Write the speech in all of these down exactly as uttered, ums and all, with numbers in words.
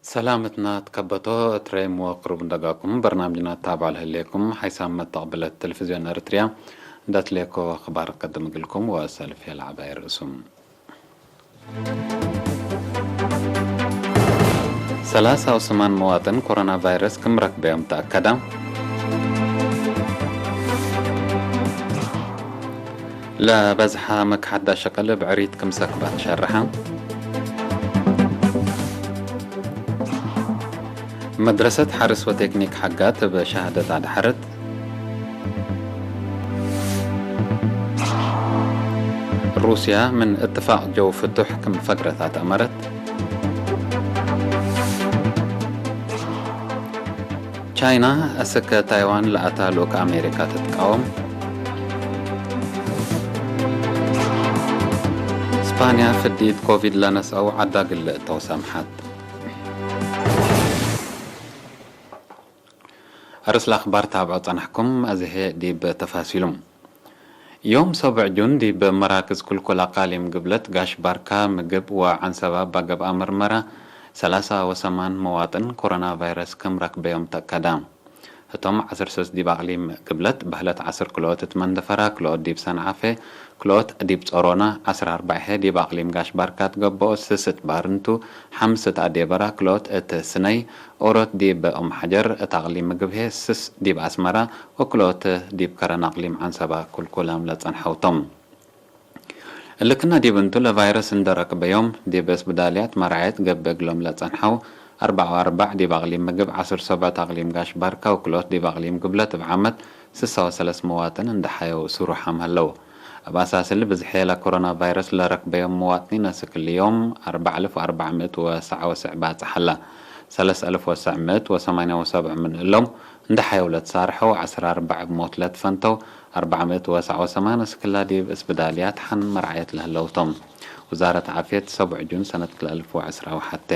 ሰላምትና ትከበቶ እት ሬም ወቅሩብ እንደጋኩም በርናምጅና ትታብዖ ለህሌኩም፣ ሓይሳም መተቅብለት ቴሌቪዝዮን ኤረትርያ እንደ ትሌኮ አኽባር ቀድም እግልኩም ወሰልፍ የለዐባይ ርእሱም። ሰላሳ ወሰማን መዋጥን ኮሮና ቫይረስ ክም ረክበዮም ተአከዳ። ለበዝሐ መክሐዳ ሸቀል እብ ዕሪት ክም ሰክባ ተሸረሐ። መድረሰት ሐርስ ወቴክኒክ ሐጋት እብ ሸሃደት አድሐረት። ሩስያ ምን እትፋቅ ጀው ፍቱሕ ክም ፈግረት አትአመረት። ቻይና አስክ ታይዋን ለአታ ልኡክ አሜሪካ ትትቃወም። ስፓንያ ፍዲት ኮቪድ ለነስአው ዐዳ ግለ እተው ሰምሐት። አርስ ለአኽባር ታብዖ ጸናሕኩም፣ አዜ ህዬ ዲብ ተፋሲሉ። ዮም ሰብዕ ጁን ዲብ መራክዝ ክልኩል አቃሊም ግብለት ጋሽ ባርካ፣ ምግብ ወዐንሰባ እባ ገብአ ምርመራ፣ ሰላሳ ወሰማን መዋጥን ኮሮና ቫይረስ ክም ረክበዮም ተአከዳ። ህቶም ዐስር ስስ ዲብ አቅሊም ግብለት፣ በህለት ዐስር ክልኦት እት መንደፈራ፣ ክልኦት ዲብ ሰንዓፈ፣ ክልኦት ዲብ ጾሮና፣ ዐስር አርባዕ ህዬ ዲብ አቅሊም ጋሽ ባርካ ትገብኦ፣ ስስ እት ባርንቱ፣ ሐምስ እት አዴበራ፣ ክልኦት እት ስነይ፣ ኦሮት ዲብ ኦም ሐጀር፣ እት አቅሊም ምግብ ህዬ ስስ ዲብ አስመራ ወክልኦት ዲብ ከረን አቅሊም ዐንሰባ ክልኩላም ለጸንሐው ቶም። እሊ ክና ዲብ እንቱ ለቫይረስ እንደ ረክበዮም ዲብ እስብዳልያት መርዓየት ገብእ እግሎም ለጸንሐው አርበዕ ወአርበዕ ዲብ አቅሊም ምግብ፣ ዐስር ሰብዕ እት አቅሊም ጋሽ ባርካ ወክልኦት ዲብ አቅሊም ግብለት እብ ዓመት ስሳ ወሰለስ መዋጥን እንደ ሐየው ስሩሓም ሀለው። እብ አሳስ እሊ ብዝሕ ለኮሮና ቫይረስ ለረክበዮም መዋጥኒን አስክ እሊ ዮም አርበዕ አልፍ ወአርበዕ ምእት ወሰዓ ወስዕ ባጽሕ ሀላ። ሰለስ አልፍ ወሰዕ ምእት ወሰማንያ ወሰብዕ ምን እሎም እንደ ሐየው ለትሳርሐው፣ ዐስር አርበዕ እብ ሞት ለትፈንተው፣ አርበዕ ምእት ወሰዓ ወሰማን አስክላ ዲብ እስብዳልያት ሐን መርዓየት ለህለው ቶም። ውዛረት ዓፍየት ሰብዕ ጁን ሰነት ክልኤ አልፍ ወዐስራ ወሐቴ።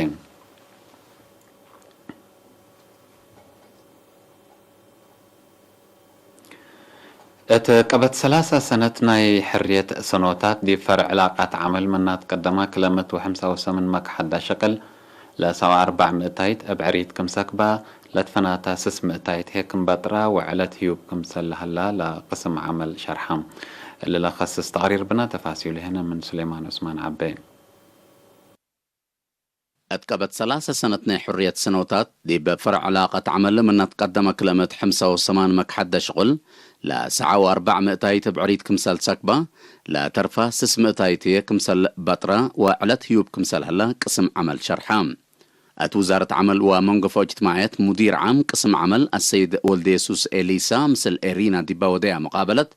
እት ቀበት ሰላሳ ሰነት ናይ ሕርየት ሰኖታት ዲብ ፈርዕ ዕላቃት ዐመል ምናት ቀደማ ክለ ምእት ወሐምሳ ወሰምን መክሐዳ ሸቅል ለሰብዓ አርበዕ ምእታይት እብ ዕሪት ክም ሰክባ ለትፈናታ ስስ ምእታይት ህዬ ክም በጥራ ወዐለት ህዩብ ክምሰል ለሀላ ለቅስም ዐመል ሸርሐ። እሊ ለከስስ ተቅሪር ብነ ተፋሲሉ ህነ ምን ሱሌማን ዑስማን ዐቤ። እት ቀበት ሰላሰ ሰነት ናይ ሕርየት ሰኖታት፣ ዲብ ፈርዕ ዕላቀት ዐመል ምነ ትቀደመ ክለ ምእት ሐምሳ ወሰማን መክሐደ ሽቁል፣ ለሰዓ ወአርበዕ ምእታይት እብ ዕሪት ክምሰል ሰክበ፣ ለተርፈ ስስ ምእታይት ህዬ ክምሰል በጥረ ወዕለት ህዩብ ክምሰል ሀለ ቅስም ዐመል ሸርሐ። እት ውዛረት ዐመል ወመንገፎ እጅትማዕየት ሙዲር ዓም ቅስም ዐመል አሰይድ ወልደየሱስ ኤሊሳ ምስል ኤሪና ዲባ ወደያ መቃበለት፣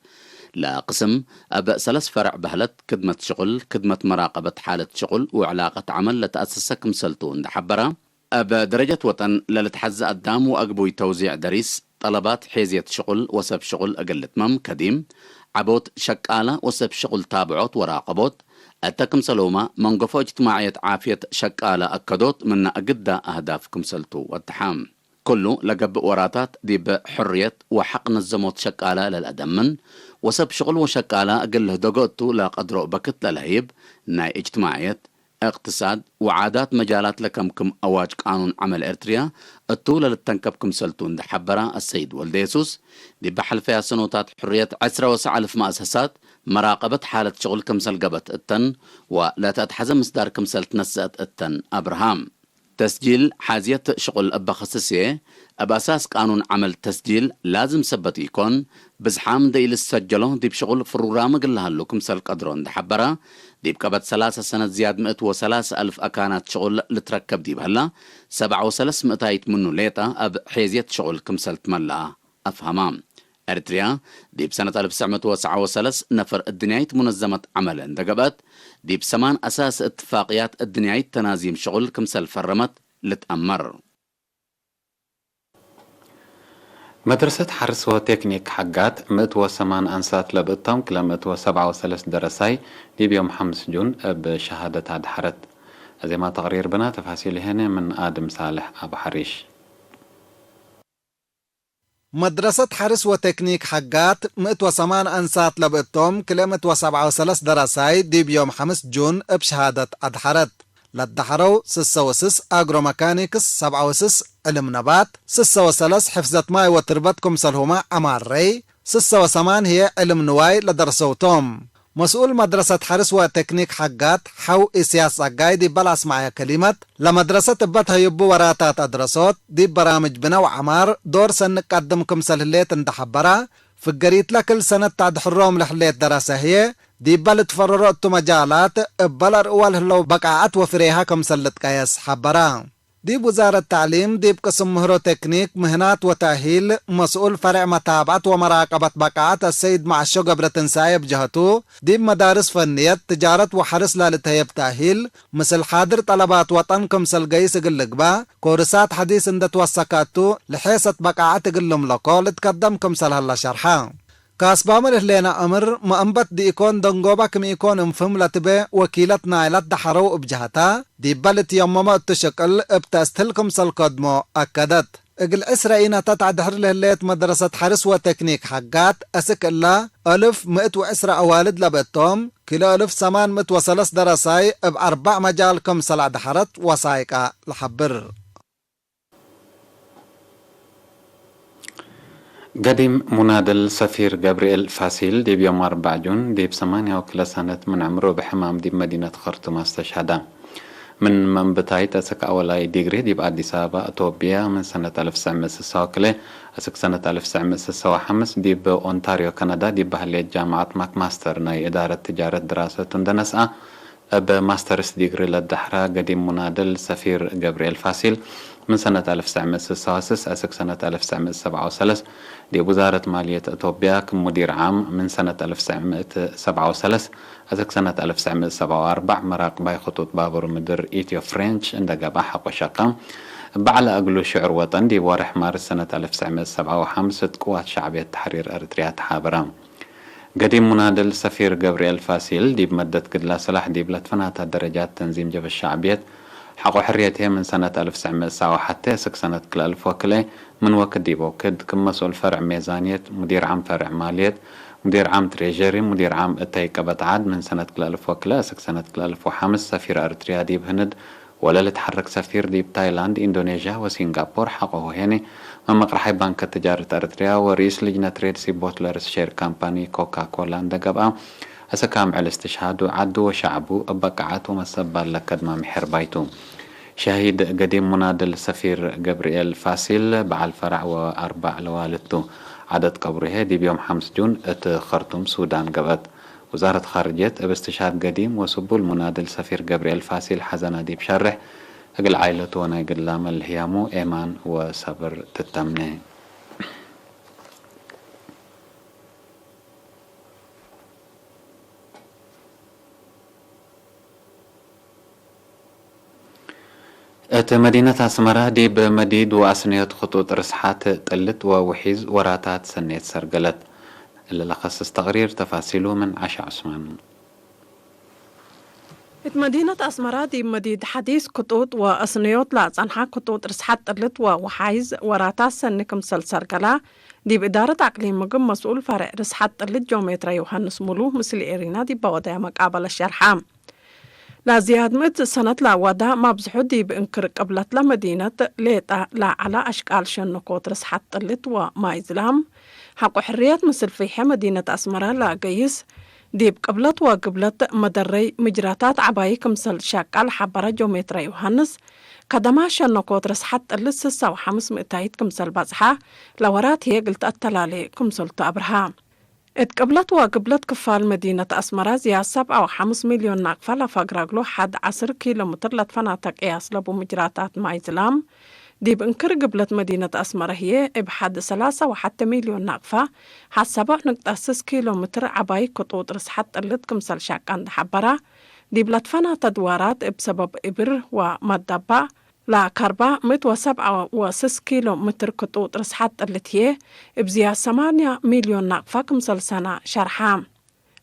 ለቅስም እብ ሰለስ ፈርዕ በህለት፣ ክድመት ሽቁል፣ ክድመት መራቀበት ሓለት ሽቁል ወዕላቀት ዐመል ለተአሰሰ ክምሰልቱ እንዴ ሐበረ፣ እብ ደረጀት ወጠን ለልትሐዘ አዳም ወአግቡይ ተውዚዕ ደሪስ፣ ጠለባት ሔዝየት ሽቁል ወሰብ ሽቁል እግል ልትመም ከዲም፣ ዐቦት ሸቃለ ወሰብ ሽቁል ታብዖት ወራቀቦት፣ እተ ክምሰልሁመ መንገፎ እጅትማዕየት ዓፍየት ሸቃለ አከዶት ምነ እግዳ አህዳፍ ክምሰልቱ ወደሐ። ክሉ ለገብእ ወራታት ዲብ ሕርየት ወሐቅ ነዘሞት ሸቃለ ለልአደምን፣ ወሰብ ሽቁል ወሸቃለ እግል ልህደጎ እቱ ለቀድሮ በክት ለለህይብ፣ ናይ እጅትማዕየት፣ እቅትሳድ ወዓዳት መጃላት ለከምክም አዋጅ ቃኑን ዐመል ኤርትርያ እቱ ለልተንከብ ክምሰልቱ እንዴ ሐበረ አሰይድ ወልደየሱስ፣ ዲበ ሐልፈያ ሰኖታት ሕርየት ዐስረ ወሰዕ አልፍ መአሰሳት መራቀበት ሓለት ሽቁል ክምሰል ገብአት እተን ወለተአትሐዘ ምስዳር ክምሰል ትነሰአት እተን አብርሃ። ተስጂል ሓዝየት ሽቁል እበ ከስስየ፣ እብ አሳስ ቃኑን ዐመል ተስጂል ላዝም ሰበት ኢኮን፣ ብዝሓም እንዴ ኢልትሰጀሎ ዲብ ሽቁል ፍሩራም እግል ለሀሉ ክምሰል ቀድሮ እንዴ ሐበረ፣ ዲብ ቀበት ሰላሰ ሰነት ዝያድ ምእት ወሰላሰ አልፍ አካናት ሽቁል ልትረከብ ዲብ ሀላ፣ ሰብዓ ወሰለስ ምእታይት ምኑ ሌጠ እብ ሔዝየት ሽቁል ክምሰል ትመለአ። አፍሀማ። ኤርትርያ፣ ዲብ ሰነት አልፍ ትስዕ ምእት ወሰዓ ወሰለስ ነፈር እድንያይት ሙነዘመት ዐመል እንደ ገብአት፣ ዲብ ሰማን አሳስ እትፋቅያት እድንያይት ተናዚም ሽቁል ክምሰል ፈረመት ልትአመር። መድረሰት ሐርስ ወቴክኒክ ሐጋት፣ ምእት ወሰማን አንሳት ለብእቶም፣ ክለ ምእት ወሰብዓ ወሰለስ ደረሳይ ዲብ ዮም ሐምስ ጁን እብ ሸሃደት አድሐረት። አዜማ ተቅሪር ብነ፣ ተፋሲል ህነ ምን አድም ሳልሕ አቡ ሐሪሽ። መድረሰት ሐርስ ወቴክኒክ ሐጋት፣ ምእት ወሰማን አንሳት ለብእቶም፣ ክልኤ ምእት ወሰብዓ ወሰለስ ደረሳይ ዲብ ዮም ሐምስ ጁን እብ ሸሃደት አድሐረት። ለደሐረው፣ ስሰ ወስስ አግሮ መካኒክስ፣ ሰብዐ ወስስ ዕልም ነባት፣ ስሰ ወሰለስ ሕፍዘት ማይ ወትርበት ክምሰልሁመ ዐማረይ፣ ስሰ ወሰማን ህዬ ዕልም ንዋይ ለደርሰው ቶም። መስኡል መድረሰት ሐርስ ወቴክኒክ ሐጋት ሐው ኢስያስ ጸጋይ ዲበ ለአስመዐየ ከሊመት፣ ለመድረሰት እበ ተህዩቡ ወራታት አድረሶት፣ ዲብ በራምጅ ብነ ወዐማር ዶር ሰኒ ቀድም ክምሰል ህሌት እንደ ሐበራ፣ ፍገሪትለ ክል ሰነት ተአድሕሮም ለህሌት ደረሰ ህዬ፣ ዲበ ልትፈረሮ እቱ መጃላት፣ እበ ለርእወ ለህለው በቃዐት ወፍሬሃ ክምሰል ልትቀየስ ሐበራ። ዲብ ውዛረት ተዕሊም፣ ዲብ ቅስም ምህሮ ቴክኒክ፣ ምህናት ወተእሂል፣ መስኡል ፈሬዕ መታብዐት ወመራቀበት በቃዐት አሰይድ መዐሾ ገብረትንሳኤ እብ ጀሀቱ፣ ዲብ መዳርስ ፈንየት፣ ትጃረት ወሐርስ ለልትሀየብ ተእሂል፣ ምስል ሓድር ጠለባት ወጠን ክምሰል ገይስ እግል ልግበእ፣ ኮርሳት ሐዲስ እንደ ትወሰከ እቱ፣ ለሔሰት በቃዐት እግል ልምለኮ ልትከደም ክምሰል ሀለ ሸርሐ። ካስባመ ለህሌነ አምር፣ መአንበት ዲኢኮን ደንጎበ ክም ኢኮን እንፍህም ለትቤ ወኪለት ናይለት ደሐረው እብ ጀሀተ፣ ዲበ ልትየመመ እቱ ሽቅል እብ ተስትህል ክምሰል ከድሞ አከደት። እግል ዕስረ ኢነተት አድሕር ለህሌት መድረሰት ሐርስ ወቴክኒክ ሐጋት፣ አስክ እለ፣ አልፍ ምእት ወዕስረ አዋልድ ለብእቶም፣ ክልኤ አልፍ ሰማን ምእት ወሰለስ ደረሳይ እብ አርበዕ መጃል ክምሰል አድሐረት ወሳይቀ ለሐብር። ገዲም ሙናድል ሰፊር ገብርኤል ፋሲል ዲብ ዮም አርበዕ ጁን ዲብ ሰማንያው ክለ ሰነት ምን ዕምሩ እብ ሕማም ዲብ መዲነት ከርቱም አስተሽሀደ። ምን መንብታይት እስክ አወላይ ዲግሪ ዲብ አዲስ አበባ፣ እቶብያ፣ ምን ሰነት አልፍ ትሰዕ ምእት ስሳ ወክልኤ እስክ ሰነት አልፍ ትሰዕ ምእት ስሳ ወሐምስ ዲብ ኦንታርዮ፣ ከነዳ፣ ዲብ በህሌት ጃምዐት ማክማስተር ናይ እዳረት ትጃረት ድራሰቱ እንደ ነስአ፣ እብ ማስተርስ ዲግሪ ለደሐራ ገዲም ሙናድል ሰፊር ገብርኤል ፋሲል፣ ምን ሰነት አልፍ ትሰዕ ምእት ስሳ ወስስ እስክ ሰነት አልፍ ትሰዕ ምእት ሰብዓ ወሰለስ ዲብ ውዛረት ማልየት እቶብያ ክም ሙዲር ዓም፣ ምን ሰነት አልፍ ትሰዕ ምእት ሰብዓ ወሰለስ እስክ ሰነት አልፍ ትሰዕ ምእት ሰብዓ ወአርበዕ መራቅባይ ክጡጥ ባቡር ምድር ኢትዮ ፍሬንች እንደ ገብአ ሐቆ ሸቀ። በዐለ እግሉ ሽዑር ወጠን ዲብ ወርሕ ማርስ ሰነት አልፍ ትሰዕ ምእት ሰብዓ ወሐምስ እት ቅዋት ሸዕብየት ተሕሪር ኤረትርያ ተሓበረ። ገዲም ሙናድል ሰፊር ገብርኤል ፋሲል፣ ዲብ መደት ግድላ ስላሕ ዲብ ለትፈናተ ደረጃት ተንዚም ጀብህት ሸዕብየት ሐቆ ሕርየት ህዬ ምን ሰነት አልፍ ትሰዕ ምእት ሰብዓ ወሐቴ እስክ ሰነት ክልኤ አልፍ ወክልኤ፣ ምን ወክድ ዲብ ወክድ፣ ክም መስኡል ፈርዕ ሜዛንየት፣ ሙዲር ዓም ፈርዕ ማልየት፣ ሙዲር ዓም ትሬዠሪ፣ ሙዲር ዓም እተይ ቀበት ዐድ፣ ምን ሰነት ክልኤ አልፍ ወክልኤ እስክ ሰነት ክልኤ አልፍ ወሐምስ ሰፊር ኤረትርያ ዲብ ህንድ፣ ወለልትሐረክ ሰፊር ዲብ ታይላንድ፣ ኢንዶኔዥያ ወሲንጋፖር ሐቆሁ ሄኒ፣ መመቅረሓይ ባንክ ትጃረት ኤረትርያ ወርኢስ ልጅነት ሬድ ሲ ቦትለርስ ሼር ካምፓኒ ኮካ ኮላ እንደ ገብአ፣ አሰካም ዕል እስትሽሃዱ ዐዱ ወሸዕቡ እብ በቃዐት ወመሰባል ለከድማ ምሕር ባይቱ። ሸሂድ ገዲም ሙናድል ሰፊር ገብርኤል ፋሲል፣ በዐል ፈረዕ ወአርበዕ ለዋልድ ቱ። ዐደት ቀብሩ ህዬ ዲብ ዮም ሐምስ ጁን እት ከርቱም ሱዳን ገብአት። ውዛረት ኻርጅየት እብ እስትሽሃድ ገዲም ወስቡል ሙናድል ሰፊር ገብርኤል ፋሲል ሐዘና ዲብ ሸርሕ፣ እግል ዓኢለቱ ወናይ ግላመ ለህያሙ ኤማን ወሰብር ትተምኔ። እት መዲነት አስመረ ዲብ መዲድ ወአስንዮት ክጡጥ ርስሓት ጥልት ወውሒዝ ወራታት ሰኔት ሰርገለት። እለ ለከስስ ተቅሪር ተፋሲሉ ምን ዓሻ ዑስማን። እት መዲነት አስመረ ዲብ መዲድ ሐዲስ ክጡጥ ወአስንዮት ለአጸንሐ ክጡጥ ርስሓት ጥልት ወውሓይዝ ወራታት ሰኒ ክምሰል ሰርገላ፣ ዲብ እዳረት አቅሊም ምግብ መስኡል ፈሬዕ ርስሓት ጥልት ጆሜትረ ዮሐንስ ሙሉ ምስል ኤሪና ዲበ ወደየ መቃበለ ሸርሐ። ለዝያድ ምእት ሰነት ለአወዳ መብዝሑ ዲብ እንክር ቅብለትለ መዲነት ሌጠ ለዐለ አሽቃል ሸንኮት ርስሓት ጥልት ወማይ ዝላም፣ ሐቆ ሕርየት ምስል ፍይሐ መዲነት አስመረ ለገይስ፣ ዲብ ቅብለት ወግብለት መደረይ ምጅራታት ዐባዪ ክምሰል ሸቃል ሐበረ ጆሜትረ ዮሐንስ፣ ከደማ ሸነኮት ርስሓት ጥልት ስሳ ወሐምስ ምእታይት ክምሰል በጽሐ፣ ለወራት ህዬ እግል ተአተላሌ ክምሰልቱ አብርሃ። እት ቅብለት ወግብለት ክፋል መዲነት አስመረ ዝያድ ሰብዓ ወሐምስ ሚልዮን ናቅፋ ለፈግረ እግሉ ሐድ ዐስር ኪሎ ምትር ለትፈናተ ቅያስ ለቡ ምጅራታት ማይ ዝላም፣ ዲብ እንክር ግብለት መዲነት አስመረ ህዬ እብ ሐድ ሰላሳ ወሐቴ ሚልዮን ናቅፋ ሐሰበዕ ንቅጠት ስስ ኪሎ ምትር ዐባይ ክጡጥ ርስሓት ጥልት ክምሰል ሸቀ እንደ ሐበራ፣ ዲብ ለትፈናተ ድዋራት እብ ሰበብ እብር ወመደባ ለከርባ ምእት ወሰብዓ ወስስ ኪሎ ምትር ክጡጥ ርስሓት ጥልት ህዬ እብ ዝያድ ሰማንያ ሚልዮን ናቅፋ ክምሰል ሰና ሸርሓ።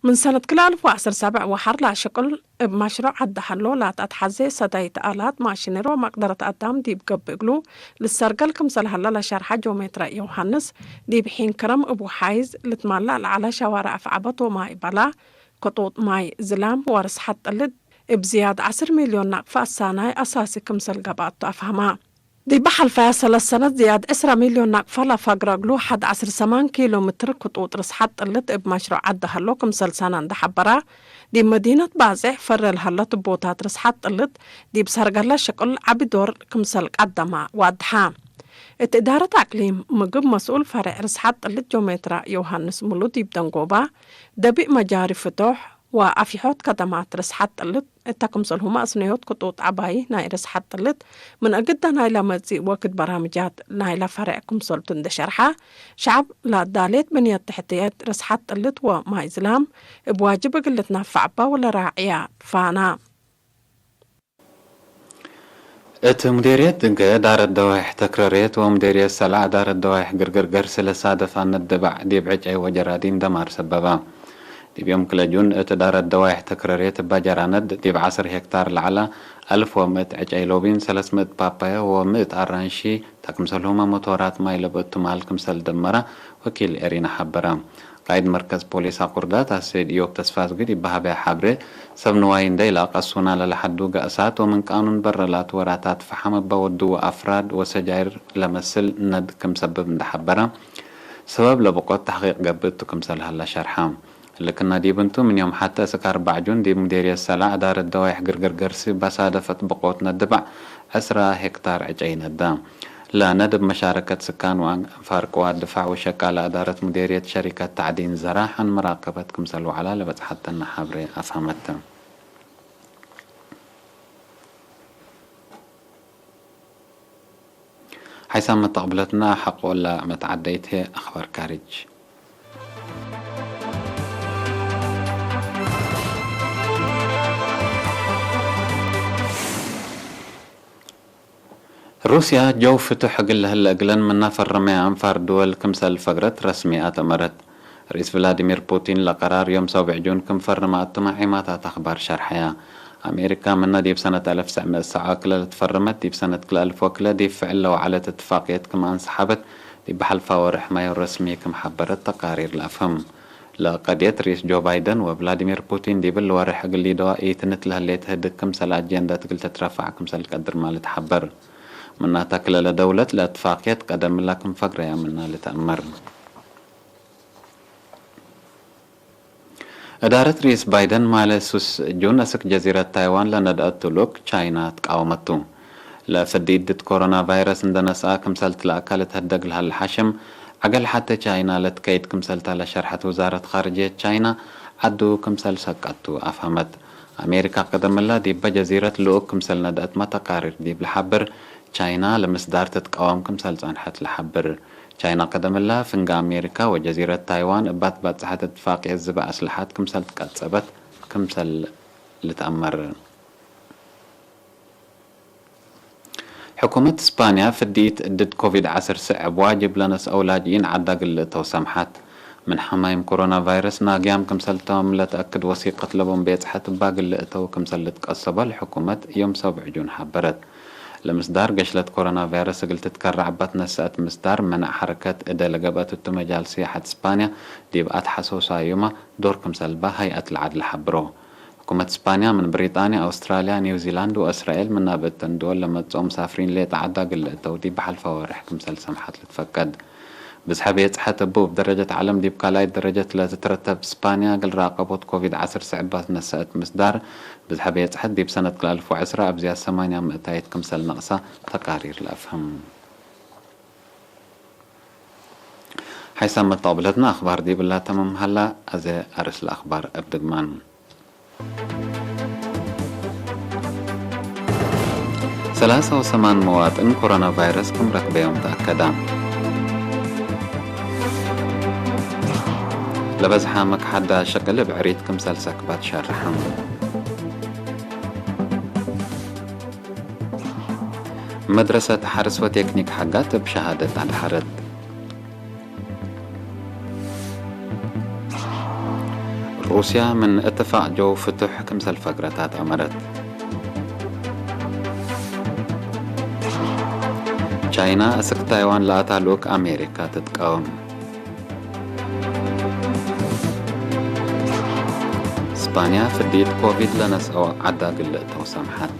ምን ሰነት ክልኤ አልፍ ወዐስር ሰብዕ ወሐር ለሽቅል እብ መሽሩዕ ዐድ ሀሎ ለተአትሐዜ ሰዳይት አላት፣ ማሽነሪ ወመቅደረት አዳም ዲብ ገብእ እግሉ ልሰርገል ክምሰል ሀለ ለሸርሐ ጆሜትረ ዮሐንስ፣ ዲብ ሒን ክረም እብ ወሓይዝ ልትመላእ ለዐለ ሸዋርዕ አፍዐበት ወማይ በላ፣ ክጡጥ ማይ ዝላም ወርስሐት ጥልት እብ ዝያድ ዐስር ሚልዮን ናቅፋ አሳናይ አሳሲ ክምሰል ገብአቱ አፍሀማ። ዲበ ሐልፈያ ሰለስ ሰነት ዝያድ ዕስራ ሚልዮን ናቅፋ ለፈግረ እግሉ ሐድ ዐስር ሰማን ኪሎ ምትር ክጡጥ ርስሓት ጥልት እብ መሽሩዕ ዐደ ሀሎ ክምሰል ሰነ እንዴ ሐበረ፣ ዲብ መዲነት ባጼሕ ፈሬ ለሀለ ትቦታት ርስሓት ጥልት ዲብ ሰርገለ ሽቅል ዐቢ ዶር ክምሰል ቀደመ ወአድሐ። እት እዳረት አቅሊም ምግብ መስኡል ፈሬዕ ርስሓት ጥልት ጆሜትራ ዮውሃንስ ሙሉ ዲብ ደንጎባ፣ ደቢእ መጃሪ ፍቶሕ ወአፊሖት ከደማት ርስሓት ጥልት እተ ክምሰልሁመ አስነዮት ክጡጥ ዐባዪ ናይ ርስሓት ጥልት ምን እግደ ናይለ መጽእ ወክድ በራምጃት ናይለ ፈሬዕ ክምሰልቱ እንዴ ሸርሐ፣ ሸዐብ ለአዳሌት ብንየት ተሕትየት ርስሓት ጥልት ወማይ ዝላም እብ ዋጅብ እግል ልትነፈዕ እበ ወለራዕያ ፋና። እት ሙዴርየት ድንገ እዳረት ደዋይሕ ተክረሬት ወሙዴርየት ሰላዕ እዳረት ደዋይሕ ግርግር ገርሲ ለሳደፋ ነድ ድባዕ ዲብ ዕጨይ ወጀራዲን ደማር ሰበባ። ዲብ ዮም ክለ ጁን እት እዳረት ደዋይሕ ተክረሬት እበ ጀራነድ ዲብ ዐስር ሄክታር ለዐለ አልፍ ወምእት ዕጨይ ሎቢን፣ ሰለስ ምእት ፓፓየ ወምእት አራንሺ፣ ተ ክምሰልሁመ ሞቶራት ማይ ለብእቱ ማል ክምሰል ደመረ ወኪል ኤሪና ሐበረ። ቃይድ መርከዝ ፖሊስ አቁርዳት አሰይድ ኢዮብ ተስፋዝጊ ዲብ በሀበያ ሐብሬ፣ ሰብ ንዋይ እንዴ ኢለአቀሱና ለለሐዱ ገእሳት ወምን ቃኑን በረ ላቱ ወራታት ፈሐም እበ ወድዉ አፍራድ ወሰጃይር ለመስል ነድ ክም ሰብብ እንዴ ሐበረ፣ ሰበብ ለብቆት ተሕቂቅ ገብእ ቱ ክምሰል ሀለ ሸርሐ። እሊ ክና ዲብ እንቱ፣ ምን ዮም ሐቴ እስክ አርበዕ ጁን ዲብ ሙዴርየት ሰላዕ እዳረት ደዋይሕ ግርግር ገርሲ ባሳደፈት ብቆት ነድ ድባዕ ዕስራ ሄክታር ዕጨይ ነዳ። ለነድ እብ መሻረከት ስካን ወአንፋር ቅዋት ድፋዕ ወሸቃለ እዳረት ሙዴርየት ሸሪከት ተዕዲን ዘራሕ ዐን መራቀበት ክምሰል ወዐላ ለበጽሐተነ ሐብሬ አፍሀመት። ሐይሳም መተቅብለትና ሐቆ ለመትዓደይት ህዬ አኽባር ካርጅ። ሩስያ ጀው ፍቱሕ እግል ለህለ እግለን ምና ፈረመየ አንፋር ድወል ክምሰል ፈግረት ረስሚ አተመረት። ርኢስ ቭላዲሚር ፑቲን ለቀራር ዮም ሰብዕ ጁን ክም ፈርመ አቱመ ዒማታት አኽባር ሸርሐያ። አሜሪካ ምነ ዲብ ሰነት አልፍ ትስዕ ምእት ሰብዓ ክለ ለትፈርመት፣ ዲብ ሰነት ክልኤ አልፍ ወክለ ዲብ ፍዕል ለወዐለት እትፋቅየት ክም አንሰሐበት፣ ዲብ ሐልፋ ወርሕ ማዩ ረስሚ ክም ሐበረት ተቃሪር ለአፍህም። ለቀድየት ርኢስ ጆ ባይደን ወቭላዲሚር ፑቲን ዲብ እሊ ወርሕ እግል ሊደዋ ኢትንት ለህሌት ህድግ ክምሰል አጀንደት እግል ትትረፋዕ ክምሰል ቀድርመ ልትሐበር። ምናተ ክለ ለደውለት ለእትፋቅየት ቀደም እላ ክም ፈግረያ ምና ልትአመር። እዳረት ርኢስ ባይደን ማለ ሱስ ጁን አስክ ጀዚረት ታይዋን ለነድአቱ ልኡክ ቻይና ትቃወመቱ። ለፍድ ኢድት ኮሮና ቫይረስ እንደ ነስአ ክምሰል ትለአካ ልትሀደግ ለሀለ ሐሽም፣ ዐገል ሐቴ ቻይና ለትከይድ ክምሰልታ ለሸርሐት ውዛረት ካርጅየት ቻይና፣ ዐዱ ክምሰል ሰቀቱ አፍሀመት። አሜሪካ ቀደም እላ ዲበ ጀዚረት ልኡክ ክምሰል ነድአትመ ተቃሪር ዲብ ለሐብር፣ ቻይና ለምስዳር ትትቃወም ክምሰል ጸንሐት ለሐብር። ቻይና ቀደም እላ፣ ፍንገ አሜሪካ ወጀዚረት ታይዋን እባት ባጽሐት እትፋቅየት ዝበ አስለሐት ክምሰል ትቀጸበት ክምሰል ልትአመር። ሕኩመት እስፓንያ፣ ፍድኢት እድድ ኮቪድ ዐስር ስዕ እብ ዋጅብ ለነስአው ላጅኢን ዐዳ እግል ልእተው ሰምሐት። ምን ሐማይም ኮሮና ቫይረስ ናግያም ክምሰልቶም ለተአክድ ወሲቀት ለቦም ቤጽሐት እባ እግል ልእተው ክምሰል ልትቀሰቦ ለሕኩመት ዮም ሰብዕ ጁን ሐበረት። ለምስዳር ገሽለት ኮሮና ቫይረስ እግል ትትከረዕ እባ ትነሰአት ምስዳር፣ መነዕ ሐረከት እደ ለገብአት እቱ መጃል ስያሐት እስፓንያ ዲብ አትሐሶሳዩመ ዶር ክምሰልባ ሀይአት ለዐድ ለሐብሮ። ሕኩመት እስፓንያ ምን ብሪጣንያ፣ አውስትራልያ፣ ኒውዚላንድ ወእስራኤል ምን ናብእተን ድወል ለመጽኦ ሙሳፍሪን ሌጠ ዐዳ እግል ልእተው ዲብ ሐልፈ ወርሕ ክምሰል ሰምሐት ልትፈቀድ። ብዝሐ ቤጽሐት እቡ እብ ደረጀት ዐለም ዲብ ካልኣይት ደረጀት ለትትረተብ እስፓንያ፣ እግል ራቀቦት ኮቪድ ዐስር ስዕ እባ ትነሰአት ምስዳር፣ ብዝሐ ቤጽሐት ዲብ ሰነት ክልኤ አልፍ ወዐስራ አብ ዝያድ ሰማንያ ምእታይት ክምሰል ነቅሳ ተቃሪር ለአፍህም። ሓይሳም መተቅብለትነ አክባር ዲብላ ተምም ሀላ፣ አዜ አርእስ ለአክባር እብ ድግማን። ሰላሳ ወሰማን መዋጥን ኮሮና ቫይረስ ክም ረክበዮም ተአከዳ። ለበዝሐ መክሐዳ ሸቅል እብ ዕሪት ክምሰል ሰክባት ሸርሐ። መድረሰት ሐርስ ወቴክኒክ ሐጋት እብ ሸሃደት አድሐረት። ሩስያ ምን እትፋቅ ጀው ፍቱሕ ክምሰል ፈግረት አትአመረት። ቻይና አስክ ታይዋን ለአታ ልኡክ አሜሪካ ትትቃወም። ስፓ ስፓንያ ፍዴት ኮቪድ ለነስአወ ዐዳግል ልእተው ሰምሐት።